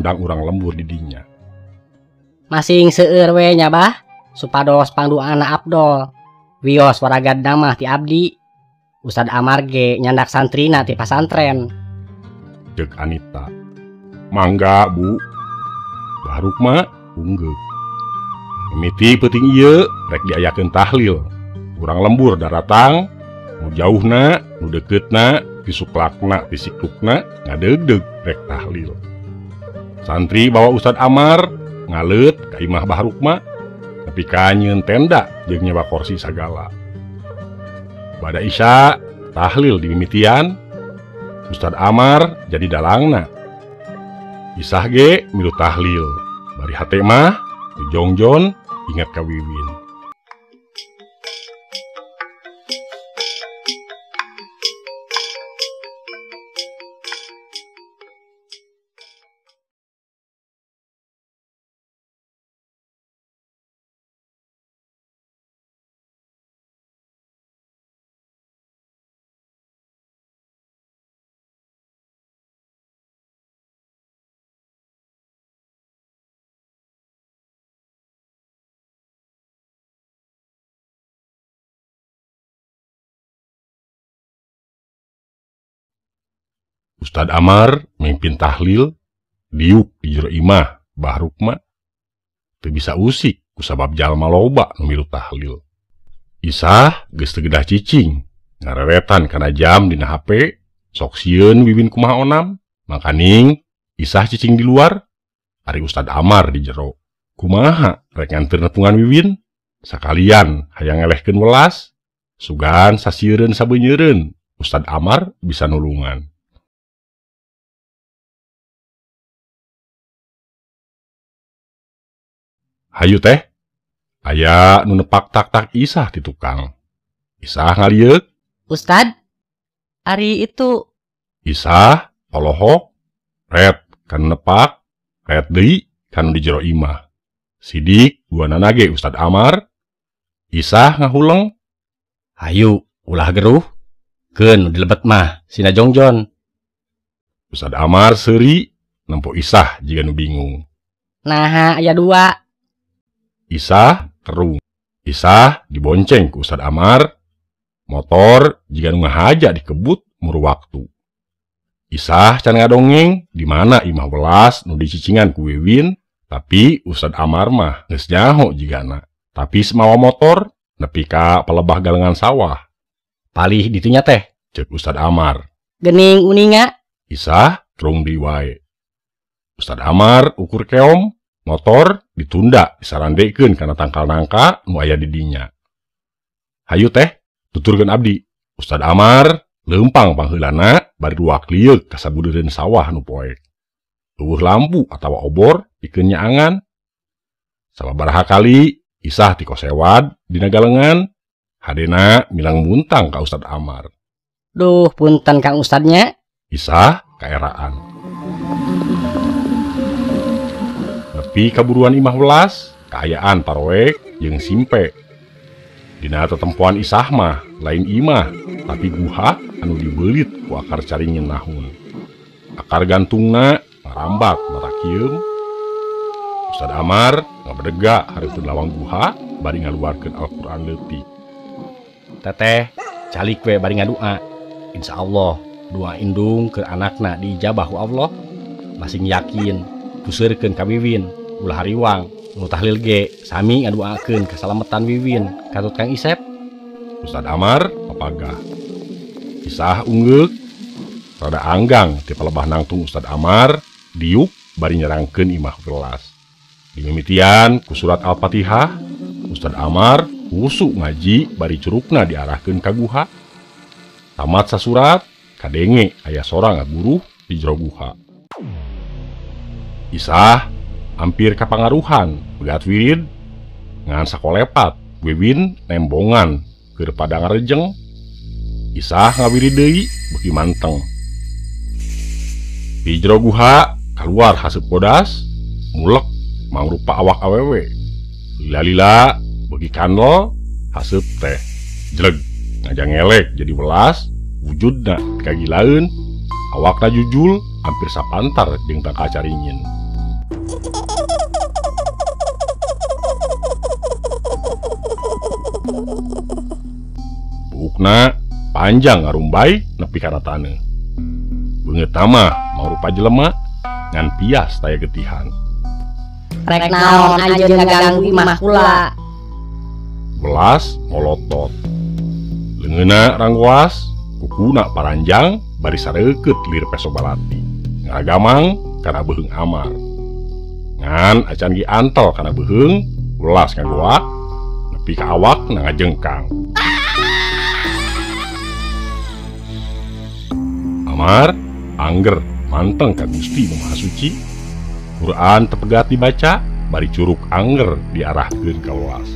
ngundang urang lembur di dinya. Masing seueur we nya bah, supados pangduana Abdol. Wios waragadna mah ti abdi. Ustad Amar ge nyandak santrina ti pasantren. Ceuk Anita. Mangga Bu. Bah Rukma unggeuk. Mimiti peuting ieu rek diayakeun tahlil. Urang lembur daratang, nu jauhna, nu dekeutna, ti suklakna, ti siklukna ngadeugdeug rek tahlil. Santri bawa Ustad Amar ngaleut ka imah Bah Rukma nepi ka nyieun tenda jeung nyewa kursi sagala. Bada Isya tahlil dimimitian, Ustad Amar jadi dalangna. Isah ge milu tahlil, bari hate mah dijongjon ingat ka Wiwin. Ustad Amar mimpin tahlil diuk di jero imah Bah Rukma teu bisa usik kusabab jalma loba nu milu tahlil. Isah geus teu gedah cicing ngareretan kana jam dina HP sok sieun Wiwin kumaha onam mangkaning Isah cicing di luar ari Ustad Amar di jero. Kumaha rek nganteur nepungan Wiwin sakalian hayang ngelehkeun welas sugan sasieureun sabeunyereun Ustad Amar bisa nulungan. Hayu teh, aya nu nepak tak-tak Isah ti tukang. Isah ngalieuk. Ustad, ari itu. Isah polohok, ret kan nepak, ret deui kan di jero imah. Sidik duanana ge Ustad Amar. Isah ngahuleng. Hayu, ulah geruh. Keun nu dilebet mah sina jongjon. Ustad Amar seuri nempo Isah jiga nu bingung. Naha aya dua. Isah kerung. Isah dibonceng ku Ustad Amar. Motor jiga nu ngahaja dikebut muru waktu. Isah can ngadongeng di mana imah welas nu dicicingan ku Wiwin, tapi Ustad Amar mah geus nyaho jigana. Tapi semawa motor nepi ka palebah galengan sawah. Palih ditunya teh, ceuk Ustad Amar. Gening uninga. Isah kerung deui wae. Ustad Amar ukur keom. Motor ditunda disarandekeun kana tangkal nangka nu aya di dinya. Hayu teh, tuturkeun abdi. Ustad Amar leumpang pangheulana bari luak lieuk ka sabudeureun sawah nu poek. Eueuh lampu atawa obor pikeun nyaangan. Sababaraha kali Isah tikosewad dina galengan, hadena milang muntang ka Ustad Amar. Duh, punten Kang Ustadnya. Isah kaeraan. Nepi kaburuan imah welas, kaayaan paroek jeung simpe. Dina tetempoan Isah mah lain imah, tapi guha anu dibeulit ku akar caringin nahun. Akar gantungna ngarambat marakieum. Ustad Amar ngabedega hareupeun lawang guha bari ngaluarkeun Al-Qur'an leutik. Teteh, calik we bari ngadua. Insyaallah doa indung ke anakna diijabah ku Allah. Masing yakin puseurkeun ka Wiwin ulah hariwang nu tahlil ge sami ngaduakeun kasalametan Wiwin katut Kang Isep. Ustad Amar papagah. Isah unggeuk rada anggang ti palebah nangtung Ustad Amar diuk bari nyerangkeun imah welas. Dimimitian ku surat Al-Fatihah, Ustad Amar husuk ngaji bari curukna diarahkeun ka guha. Tamat sasurat kadenge aya sorang ngaguruh di jero guha. Isah hampir kapangaruhan begat wirid ngan sakolepat Wiwin nembongan keur pada ngarejeng. Isah ngawirid deui beuki manteng. Di jero guha kaluar haseup bodas mulek mangrupa awak awewe. Lila-lila beuki kandel haseup teh jleg ngajangelek jadi welas wujudna kagilaeun awakna jujul hampir sapantar jeung tangkal caringin. Buukna panjang ngarumbay nepi kana taneuh. Beungeutna mah mangrupa jelema ngan pias taya getihan. Rek naon anjeun ngaganggu imah kula? Welas molotot. Leungeunna ranggoas, kukuna paranjang bari sareukeut lir peso balati. Ngagamang kana beuheung Amar. Ngan acan ge antel kana beuheung, welas ngagoak nepi ka awak na ngajengkang. Amar angger manteng ka Gusti Nu Maha Suci. Quran tepegat dibaca bari curug angger diarahkeun ka welas.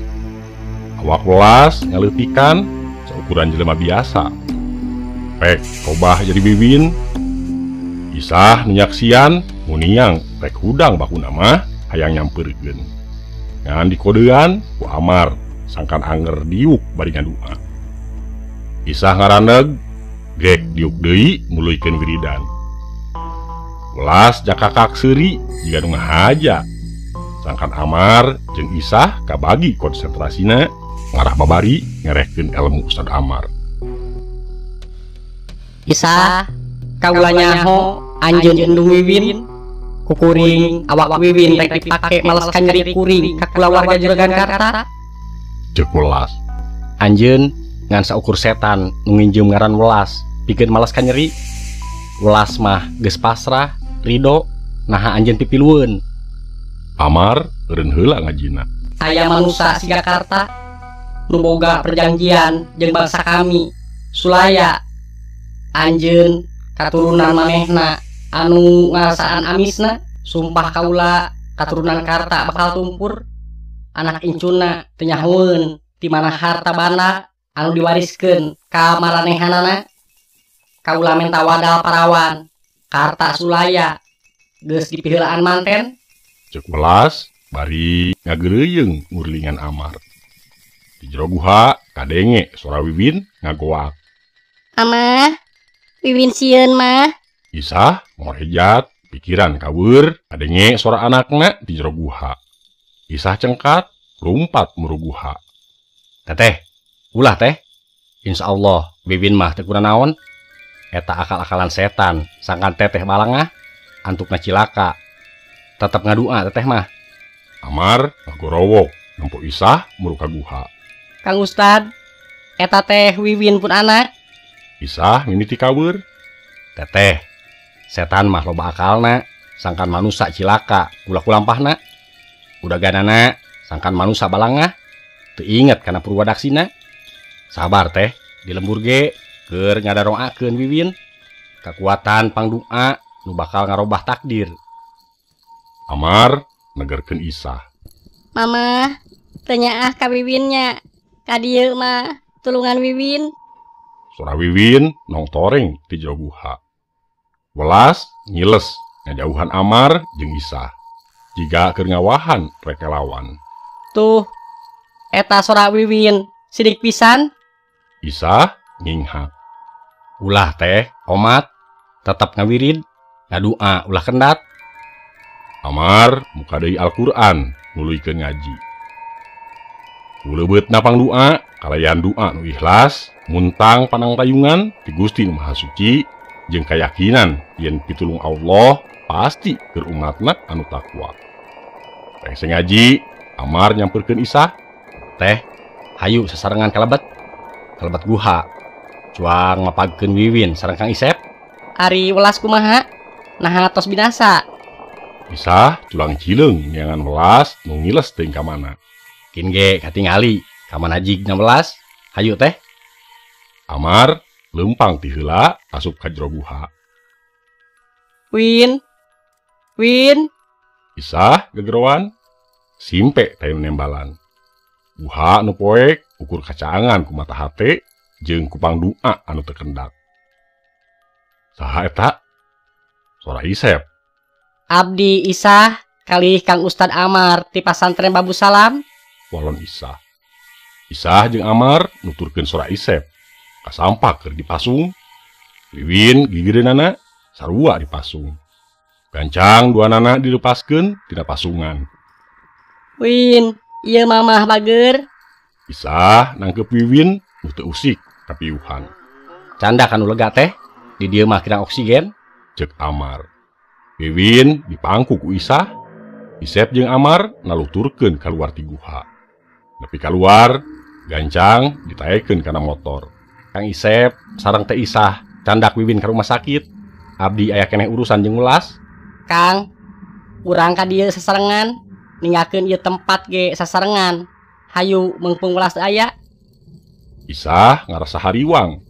Awak welas ngaleutikan saukuran jelema biasa. Pek robah jadi Wiwin. Isah nyaksian muniang rek hudang bakuna mah hayang nyampeurkeun. Ngan dikodean ku Amar sangkan anger diuk bari ngadua. Isah ngaraneg gek diuk deui muluykeun wiridan. Welas jakakak seuri jiga nu ngahaja. Sangkan Amar jeung Isah kabagi konsentrasina ngarah babari ngerehkeun ilmu Ustad Amar. Isah kaula nyaho anjeun indung Wiwin kukuring awak Wiwin rek dipake males kanyeri kuring ka kulawarga juragan Karta. Ceuk welas. Anjeun ngan saukur setan nu nginjeum ngaran welas pikeun males kanyeri. Welas mah geus pasrah ridho naha anjeun pipilueun. Amar eureun heula ngajina. Aya manusa siga Karta nu boga perjanjian jeung bangsa kami Sulaya. Anjeun katurunan manehna anu ngarasaan amisna, sumpah kaula katurunan Karta bakal tumpur. Anak incuna teu nyahoeun di mana harta banda anu diwariskeun ka maranehanana. Kaula menta wadal parawan Karta Sulaya geus dipiheulaan manten. Ceuk welas bari ngageureuyeung ngurlingan Amar. Di jero guha kadenge sora Wiwin ngagoak. Amah, Wiwin sieun mah. Isah ngorejat pikiran kaweur kadenge sora anakna di jero guha. Isah cengkat lumpat muru guha. Teteh, ulah teh. Insyaallah Wiwin mah teu kurang naon. Eta akal-akalan setan sangkan teteh balangah antukna cilaka. Tetep ngadua teteh mah. Amar ngagorowok nempo Isah muru ka guha. Kang Ustad, eta teh Wiwin pun anak. Isah mimiti kaweur. Teteh, setan mah loba akalna sangkan manusa cilaka ulah kulampahna. Udaganana sangkan manusa balangah teu inget kana purwadaksina. Sabar teh, di lembur ge keur ngadaroakeun Wiwin kakuatan pangdoa nu bakal ngarobah takdir. Amar negerkeun Isah. Mama, teu nyaah ka Wiwinnya. Ka dieu mah tulungan Wiwin. Sora Wiwin nongtoreng ti jero guha. Welas ngiles ngajauhan Amar jeung Isah. Jiga keur ngawahan rek lawan. Tuh, eta sora Wiwin sidik pisan. Isah nginghak. Ulah teh, omat, tetap ngawirid, ngadua ulah kendat. Amar muka deui Al-Qur'an nuluykeun ngaji. Kuleubeutna pangdoa kalayan doa nu ikhlas, muntang panangtayungan ti Gusti Nu Maha Suci jeung kayakinan yen pitulung Allah pasti keur umatna anu takwa. Rengse ngaji, Amar nyamperkeun Isah. Teh, hayu sasarengan kalebet. Kalebet guha. Cuang mapagkeun Wiwin sareng Kang Isep. Ari welas kumaha? Naha tos binasa. Isah culang cileung neangan welas nu ngiles teuing ka mana. Kin ge katingali ka mana jigna welas. Hayu teh. Amar leumpang ti heula asup ka jero guha. Win. Win. Isah gegeroan simpe teh nembalan. Guha nu poek ukur kacaangan ku mata hate jeung ku pangdoa anu teu kendak. Saha eta? Sora Isep. Abdi Isah kalih Kang Ustad Amar ti pasantren Babu Salam. Walon Isah. Isah jeung Amar nuturkeun sora Isep. Kasampak keur dipasung. Wiwin gigireunana sarua dipasung. Gancang dua nana dilepaskeun tina pasungan. Win, ieu mamah bager. Isah nangkep Wiwin nu teu usik kapiuhan. Canda kanu lega teh, di dieu mah kirang oksigen. Cek Amar. Wiwin dipangku ku Isah. Isep jeung Amar naluturkeun kaluar ti guha. Nepi kaluar, gancang ditaekeun kana motor. Kang Isep sareng teh Isah candak Wiwin ka rumah sakit. Abdi aya keneh urusan jeung Welas. Kang, urang ka dieu sasarengan, ninggalkeun ieu tempat ge sasarengan. Hayu meungpeung Welas teu aya. Isah ngarasa hariwang.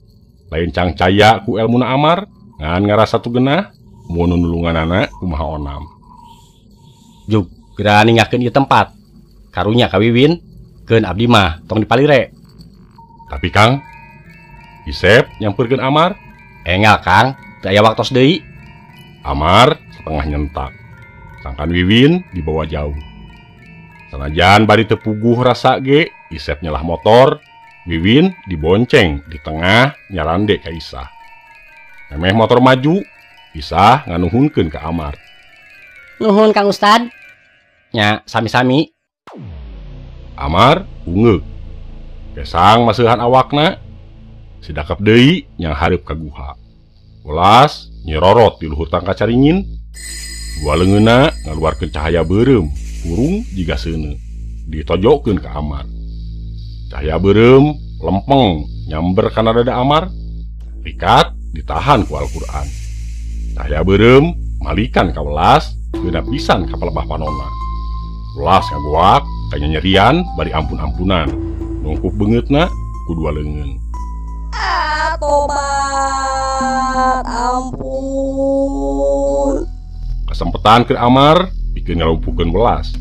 Lain cangcaya ku elmuna Amar, ngan ngarasa tu genah mun nulunganana kumaha onam. Juk geura ninggalkeun ieu tempat. Karunya ka Wiwin, keun abdi mah tong dipalire. Tapi Kang, Isep nyamperkeun Amar. Engal Kang, teu aya waktos deui. Amar setengah nyentak. Sangkan Wiwin dibawa jauh. Sanajan bari teu puguh rasa ge, Isep nyelah motor, Wiwin dibonceng di tengah nyarande ka Isah. Memeh motor maju, Isah nganuhunkeun ka Amar. Nuhun Kang Ustad. Nya sami-sami. Amar ungeuk. Kesang maseuhan awakna, sidakep deui nyang hareup ka guha. Welas nyerorot di luhur tangka caringin. Dua leungeunna ngaluarkeun cahaya beureum, hurung jiga seuneu. Ditojokeun ka Amar. Cahaya beureum lempeng nyamber kana dada Amar. Rikat ditahan ku Al-Qur'an. Cahaya beureum malikan ka Welas, geuna pisan ka palebah panonna. Welas ngagoak kanyanyerian bari ampun-ampunan. Nungkup beungeutna ku dua leungeun. Ah, tobat, ampun. Kasempetan keur Amar pikeun ngalumpuhkeun Welas.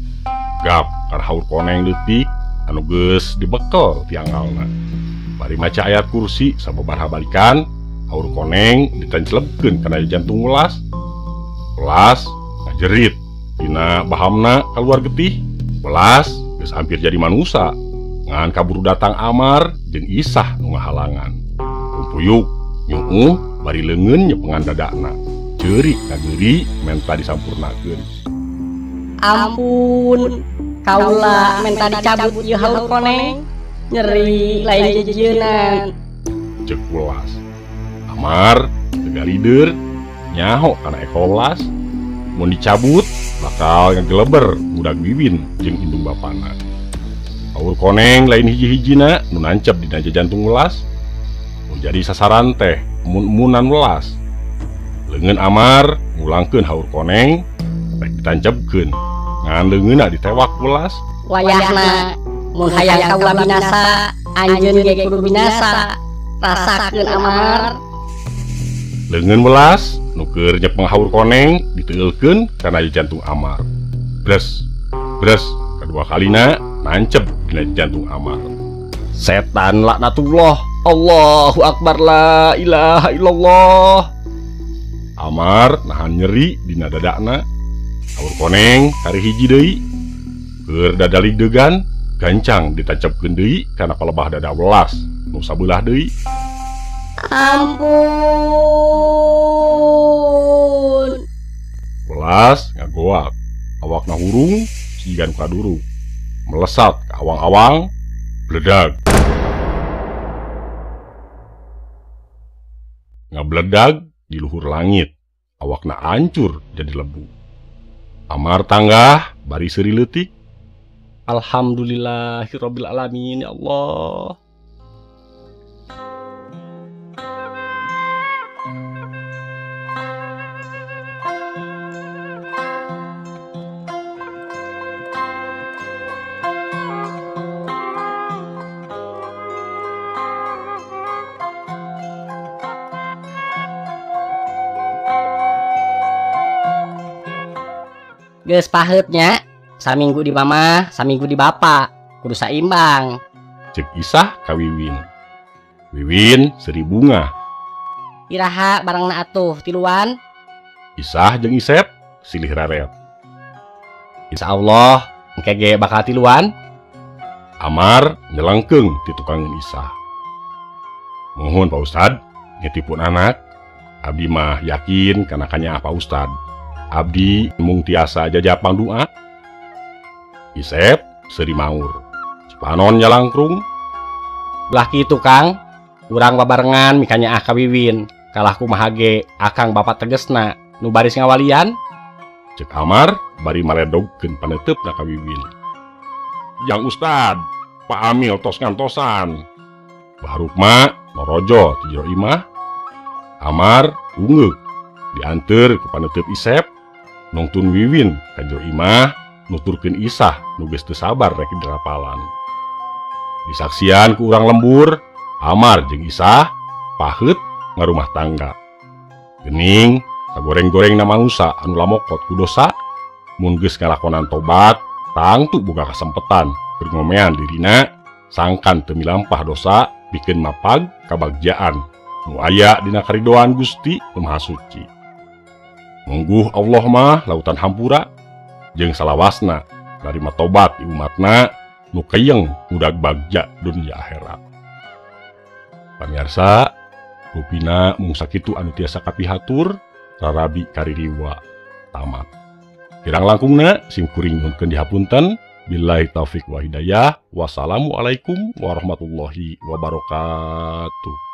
Gap kana haur koneng leutik anu geus dibekel tiangalna. Bari maca ayat kursi sababaraha balikan, haur koneng ditancelebkeun kana jantung Welas. Welas ngajerit dina bahamna kaluar getih. Welas geus hampir jadi manusa. Ngan kaburu datang Amar jeung Isah nu ngahalangan. Kumpuyuk nyuuh bari leungeun nyepengan dadana. Ceurik ngageuri menta disampurnakeun. Ampun, kaula menta dicabut ieu haur koneng. Nyeri lain jejeunan. Ceuk Welas. Amar teu galider nyaho kana ekor Welas. Mun dicabut bakal ngageleber budak Wiwin jeung indung bapana. Haur koneng lain hiji-hijina nu nancep dina jantung Welas. Nu jadi sasaran teh mun-munan Welas. Leungeun Amar ngulangkeun haur koneng rek ditancepkeun. Ngan leungeunna ditewak Welas. Wayahna mun hayang kaula binasa, anjeun ge kudu binasa. Rasakeun Amar. Leungeun Welas nu keur nyepeng haur koneng diteulkeun kana jantung Amar. Bres, bres, kedua kalina nancep dina jantung Amar. Setan laknatullah, Allahu akbar, la ilaha illallah. Amar nahan nyeri dina dadakna. Haur koneng kari hiji deui. Keur dadalig degan, gancang ditancepkeun deui kana palebah dada Welas nu sabelah deui. Ampun. Welas ngagoak, awakna hurung siga nu kaduruk. Melesat ke awang-awang, bledag. Ngabledag di luhur langit, awakna hancur jadi lebu. Amar tanggah bari seuri leutik. Alhamdulillahirabbil alamin, ya Allah. Geus paheutnya, saminggu di mama, saminggu di bapak, kudu saimbang. Cek Isah ka Wiwin. Wiwin seri bunga. Iraha barangna atuh tiluan. Isah jeung Isep silih raret. Insya Allah engke ge bakal tiluan. Amar nyelengkeung ti tukangeun Isah. Mohon Pak Ustad, nitipun anak. Abdi mah yakin kana kanyaah Pak Ustad. Abdi mung tiasa jajapang doa. Isep seuri maur. Cipanon nyalangkrung. Belah kitu Kang, urang babarengan mikanyaah ka Wiwin. Kalah kumaha ge akang bapak tegesna nu baris ngawalian. Cek Amar bari maledogkeun paneuteup ka Wiwin. Jang Ustad, Pak Amil tos ngantosan. Bah Rukma norojo ti jero imah. Amar ungeuk dianteur ku paneuteub Isep. Nungtun Wiwin ka jero imah nuturkeun Isah nu geus teu sabar rek dirapalan. Disaksian ku urang lembur, Amar jeung Isah paheut ngarumah tangga. Gening sagoreng-gorengna manusa anu lamokot ku dosa, mun geus ngalakonan tobat tangtu boga kasempetan keur ngomean dirina sangkan teu milampah dosa pikeun mapag kabagjaan nu aya dina karidoan Gusti Nu Maha Suci. Mungguh Allah mah lautan hampura jeung salawasna narima tobat di umatna nu keyeng udag bagja dunia akhirat. Pamirsa, rupina mung sakitu anu tiasa kapihatur rarabi kaririwa tamat. Kirang langkungna sim kuring nyuhunkeun dihapunten. Billahi taufik wa hidayah. Wassalamualaikum warahmatullahi wabarakatuh.